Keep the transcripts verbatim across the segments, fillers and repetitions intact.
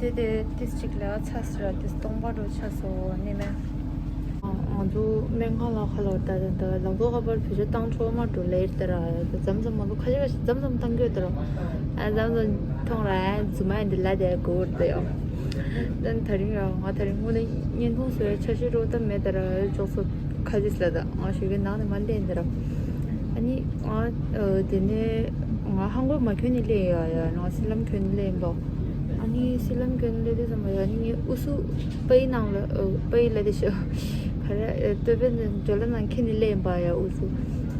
དེ་དེ་ཏིས་ཅིག་ལ་ཚ་སི་ར་ཏིས་སྟོང་པ་འགྲོ་ཆ་སོ་ནི་མེ། ང་ཚོ་སྨན་ཁང་ལ་ཁ་ལོ་ད་ད་ལག་ཐོག་ཁ་པར་བེད་སྤྱོད་བཏང་ཆོག་མ་འགྲོ་ལེར་ད་ར་ད་ཙམ་ཙམ་མ་ལོ་ཁ་ཤས་ཁ་ཤས་ཙམ་ཙམ་བཏང་གི་ཡོད་ད་ར། ཨ་ཙམ་ཙམ་མཐོང་ར་རྫུན་མ་ཡིན་འདི་ལ་དེ་གོ་ད་ཡོ། ད་ད་རིང་ར་ང་ད་རིང་དངོས་གནས་བརྙན་ཐུང་བཟོ་ཡ་ཆ་ཤས་རོ་ད་མེད་ད་ར་ཅོག་སོ་ཁ་ཅིག་ལ་ད་ང་ཞོགས་ཀའི་ནང་ནས་མ་ལེན་ད་ར། ཨ་ནི་ང་དེ་ནས་ང་ཧང་གོ་མ་ཁྱོད་ནས་ལེན་ཡ་ཡ་ང་སི་ལམ་ཁྱོད་ནས་ལེན་པ། ཨ་ནི་སི་ལམ་གྱོན་ལེ་དེ་ཙམ་ཡ་ནི་ངའི་ཨུ་སུ་པའི་ནང་ལ་པའི་ལ་དེ་ཤོ་ག་ར་སྟོད་པའི་ནང་ཇོ་ལ་ནང་ཁྱེར་ནས་ལེན་པ་ཡ་ཨུ་སུ།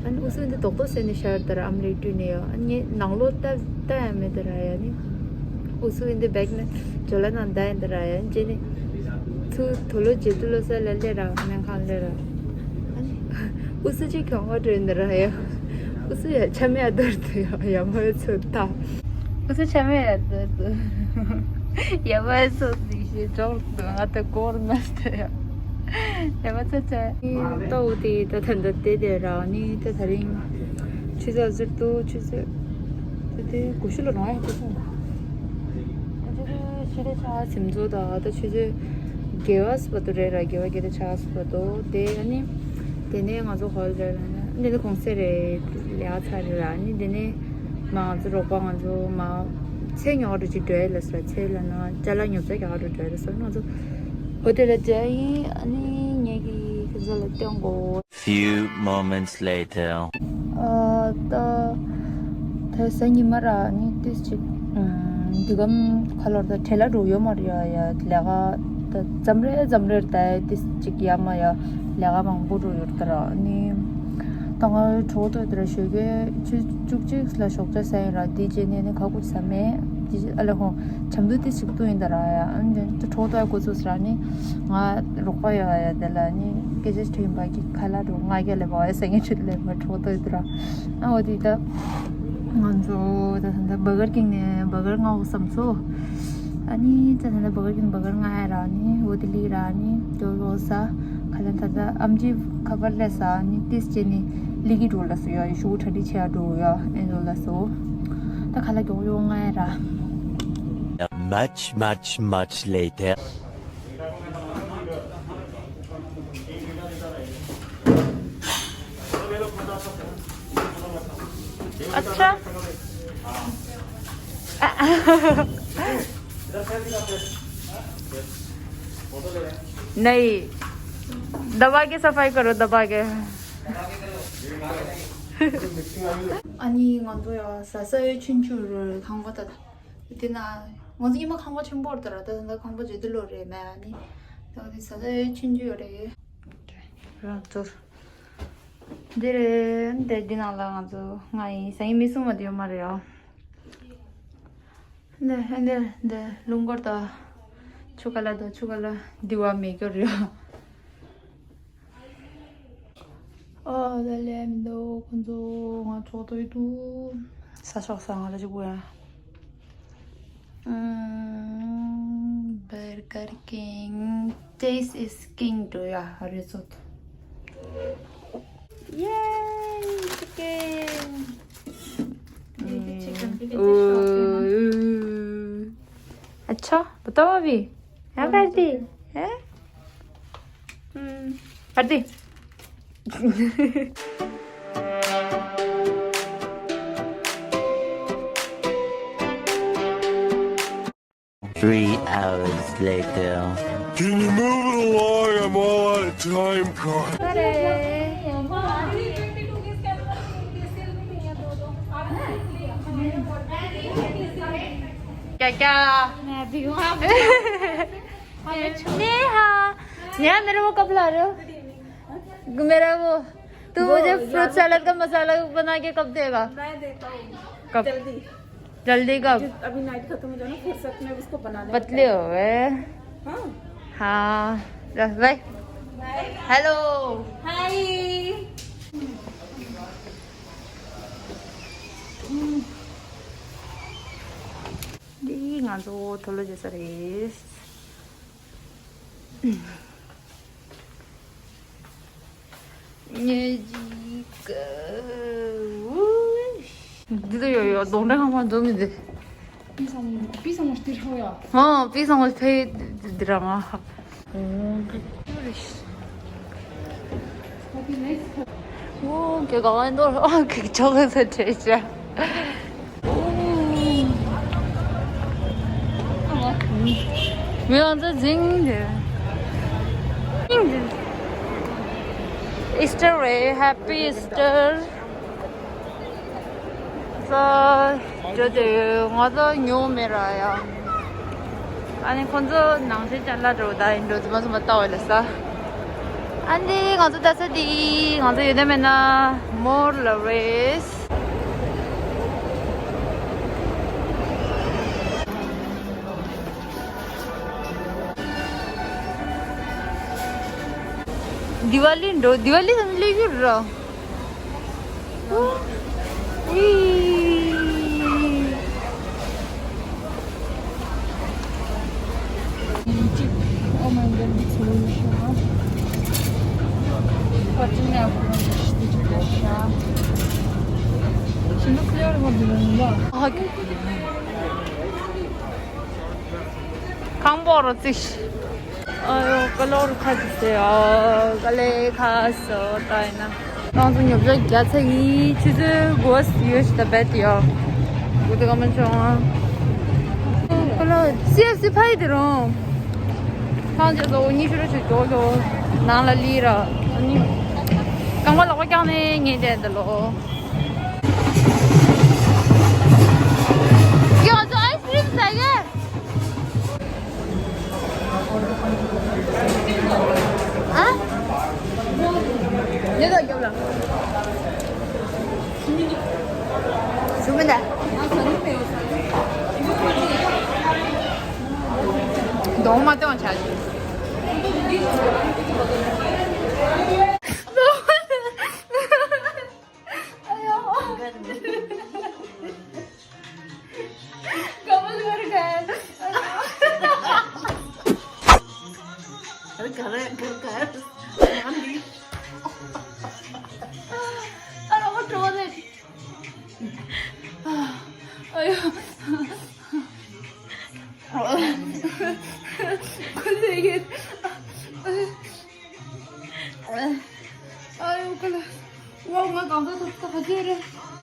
ཨ་ནི་ཨུ་སུ་འདི་རྡོག་རྡོག་ཟེར་ནས་ཤར་ལྟར་ཨམ་རི་བཏུས་ནས་ཡ་ཨ་ནི་ངའི་ནང་ལོགས་ལྟ་ལྟ་ཡ་མེད་ད་ར་ཡ་ནི་ཨུ་སུ་འདི་བེག་ནས་ཇོ་ལ་ནང་ད་ཡ་ད་ར་ཡ་ཅེ་ནི་ཚུ་དོ་ལོ་ཇེ་ཏུ་ལོ་ས་ལ་ལེ་ར་སྨན་ཁང་ལེ་ར། ཨུ་སུ་ཅིག་གྱོང་བ་འདྲ་ཡིན་ན་ར་ཡ། ཨུ་སུ་ཡ་ཆ་མེད་ཡ་དོར་དུ་ཡ་ཡ་མ་ཡ་ཚོད་ད། ཨུ་སུ་ཆ་མེད་ཡ་དོར་དུ་ཡ་མ་ཡ་ཚོད་དུ་ཞེས་འཇོག་ཏུ་ང་ད་གོར་མ་སྟེ་ཡ་ཡ་མ་ཚོད་ཆ། ད་འུ་དེ་ད་ད་ད་དེ་དེ་ར་ནི་ད་ད་རིང་ཆུ་ཚོད་ཟུར་དུ་ཆུ་ཚོད་ད་དེ་དགུ་ཤུ་ལ་རང་ཡ་དེ་སོང་། ཆུ་ཚོད་ཆུ་ཚོད་ཆ་སིམ་ཚོ་ད་ད་ཆུ་ཚོད་བརྒྱད་པ་སུ་བ་དུ་རེད་ར་བརྒྱད་པ་བརྒྱད་དེ་ཆ་སུ་བ་དུ་དེ་ཨ་ནི། དེ་ནས་ང་ཚོ་ཧོལ་རེད་ལ་ནི་དེ་ནས་གུང་སེང་རེད་ལས་ཀ་ཚར་རེད་ལ་ནི་དེ་ནས་མ་ང་ཚོ་རོགས་པ་ང་ཚོ་མ་ཚེ་ཉོག་འགྲོ་ཅིག་འགྲོ་ཡ་ལ་སོ་ཚེ་ལ་ན་ཅ་ལག་ཉོ་ཚོ་རྒྱག་འགྲོ་འགྲོ་ཡ་ལ་སོ་ང་ཚོ་ཧོ་ཊེལ་ལ་བསྡད་ཡིན། ཨ་ནི་ངེད་ཀྱི་ཁྱེད་ཚོ་ལ་སྟོན་གོ། Few moments later. ཨ་ད་ད་གཟའ་ཉི་མ་ར་ནི་ཏིས་ཅིག་འདི་གམ་ཁ་ལོར་ད་བྲེལ་ལ་འགྲོ་ཡོད་མ་རེད་ཡ་ཡ་ལས་ཀ་ད་འཛམ་རེ་འཛམ་རེར་ད་ཏིས་ཅིག་ཡ་མ་ཡ་ལས་ཀ་མང་པོ་འགྲོ་ཡོད་ད་ར་ནི་ད་ང་གྲོགས་ཏོ་དེ་ར་ཞོགས་ཀས་ཆུ་བཅུ་གཅིག་ལ་ཞོགས་ཇ་ཟ་ཡིན་ར་དེ་རྗེས་ནས་ནི་ཁ་ཁུ་ཟ་མེད་དེ་ཨ་ལ་ཧོ་ཆམ་དུ་ཏིས་ཅིག་བཏུ་ཡིན་ད་ར་ཡ་ཨ་ནི་ད་གྲོགས་ཏོ་ཡ་གོ་ཚུགས་ར་ནི་ང་རོགས་པ་ཡོད་ཡ་དེ་ལ་ནི་སྐད་ཆ་ཞིག་ཐོས་ཡིན་པ་གི་ཁ་ལ་འགྲོ་ང་རྒྱ་ལས་པ་ཡ་ཟ་ངེ་ཆུ་ལས་པ་གྲོགས་ཏོ་ཡོད་ད་ར། ཨ་འོ་དེ་ད་ང་ཚོ་ད་ད་ད་བྷར་གར་ཀིང་ནས་བྷར་གར་མངགས་བསམ་སོ། ཨ་ནི་ད་ད་ད་བྷར་གར་ཀིང་བྷར་གར་མངགས་ཡ་ར་ནི་འོ་དེ་ལི་ར་ནི་ཏོ་ལོ་ས་ཁ་ལན་ད་ད་ཨམ་ཅི་ཁ་པར་ལས་ས་ནི་ཏིས་ཅེ་ནི་ལི་གི་འགྲོ་ལ་སོ་ཡ་ཡི་ཤུ་གུ་ཁྲ་ལི་ཆེ་ཡ་འགྲོ་ཡ་ཨེ་འགྲོ་ལ་སོ། ད་ཁ་ལ་གྱོང་ཡོང་མངགས་ཡ་ར། Much, much, much later. अच्छा। नहीं, दबा के सफाई करो, दबा के। ཨ་ནི་ང་ཚོ་ཡང་ཟ་ས་ཡོད་ཆུན་ཆུ་རུ་ཁང་པ་ད་ད། དེ་ན་ང་ཚོ་ཉི་མ་ཁང་པ་ཆེན་པོ་རེད་ད་ར་ད་ད་ཁང་པ་བརྗོད་དུ་ལོ་རེད་མེད་ཨ་ནི། ད་དེ་ཟ་ས་ཡོད་ཆུན་ཆུ་ཡོད་རེད། རང་ཚོ། འདི་རེད་འདི་འདི་ནང་ལ་ང་ཚོ་ང་ཡིན་ཟ་ཡིན་མི་གསུང་བ་དེ་ཡོད་མ་རེད་ཨ། འདི་འདི་འདི་རླུང་འཁོར་དང་ཆུ་ཀ་ལ་དང་ཆུ་ཀ་ལ་འདི་བ་མེད་ཀྱོ་རེད་ཨ། ཨོ་ད་ལས་མི་འདུག་ཁོ་ཚོ་ང་ཚོགས་ཏོ་ཡི་འདུག་ས་ཤོག་ས་ང་ལ་ཅིག་གོ་ཡ། Burger King. Taste is king འགྲོ་ཡ་རེད་ཚོད། Yay! Chicken! ये भी chicken, ये भी short है ना? अच्छा, बताओ अभी। हाँ, कर दी। हैं? हम्म, कर दी। Three hours later. Can you move it along? I'm all out of time card. क्या क्या? मैं भी हूँ। नेहा, नेहा, मेरे को कब ला रहे हो? मेरा वो, तू वो मुझे फ्रूट सलाद का मसाला बना के कब देगा? मैं देता हूँ। कब? जल्दी। जल्दी कब? अभी नाइट खत्म हो जाना, फुर्सत में उसको बनाने का। पतले हो गए। हाँ। हाँ। Bye. Hello. Hi. འདི་ང་ཚོ་ཐོ་ལོ་རྒྱག་ས་རེད། ངེད་ཀྱི་འདི་ལ་ཡོད་ཡོད་གདོང་འདྲ་ཁང་པ་འཛོམས་མི་འདི། ང་པི་སང་མོ་སྟེར་ཧོ་ཡ། ཨོ་པི་སང་མོ་ཕེ་འདི་ར་ང་ཧ། ཨོ་ཀེ་ག་ལ་འདོར། ཨོ་ཀེ་ཆོག་གི་ཚ་ཁྲེ་ཆ། མི་ང་ཚོ་འཛིང་དེ། ཨིས་ཊར་རེད། ཧེ་པི་ཨིས་ཊར། ས་འགྲོ་དེ་ང་ཚོ་ཉོ་མེད་ར་ཡ། ཨ་ནི་ཁོང་ཚོ་ནང་ཆེན་ཅན་ལ་འགྲོ་ད་ཡིན་འགྲོ་རྫུན་མ་རྫུན་མ་ལྟ་བ་ལ་ས། ཨ་ནི་ང་ཚོ་ལྟ་ས་དེ་ང་ཚོ་ཡོད་དམ་མེད་ན་མོར་ལ་རེས། དི་ཝ་ལི་འགྲོ། དི་ཝ་ལི་ཚང་མ་སླེབས་ཡོད་ར། ཨི། Oh my god, it's really sharp. What do you have for this? Did you get sharp? She looks like what do you want? ཁང་པ་རོ་ཙིག་ཨ་ཡོ་ཀ་ལོར་ཁ་ཅིག་སེ། ཨ་ཀ་ལེ་ཁ་སོ་ཏའི་ན། ཏང་ཚོ་ཉོ་ཆ་རྒྱ་ཚ་ཡི་ཆུ་ཚོད་དགུ་པ་ཡོད་ཤི་ད་བེད་ཡོ། དགུ་དེ་ག་མ་ཆོང་ཨ། ཀ་ལོར་སི་ཨེཕ་སི་ཕ་ཡི་དེ་རོང་། ཐང་ཅེ་ཚོ་ཉི་ཤུ་ར་ཞིག་འགྲོ་འགྲོ། ནང་ལ་ལི་ར། ཨ་ནི། རྐང་པ་ལག་པ་བརྐྱངས་ནས་ངས་བསྡད་འདི་ལོ། ཡ་ང་ཚོ་ཨའི་སི་ཀྲིམ་ཟ་གི། ཨ། ཉེ་དོ་རྒྱབ་ལ། ཞུ་མི་འདའ། གདོང་མ་སྟོན་བྱ་ཞིག་ཨ་ཡོ་ཀ་ལ། ཝའོ་ང་གང་ཟག་ཐོབ་ཐག་ག་ཚོད་རེད།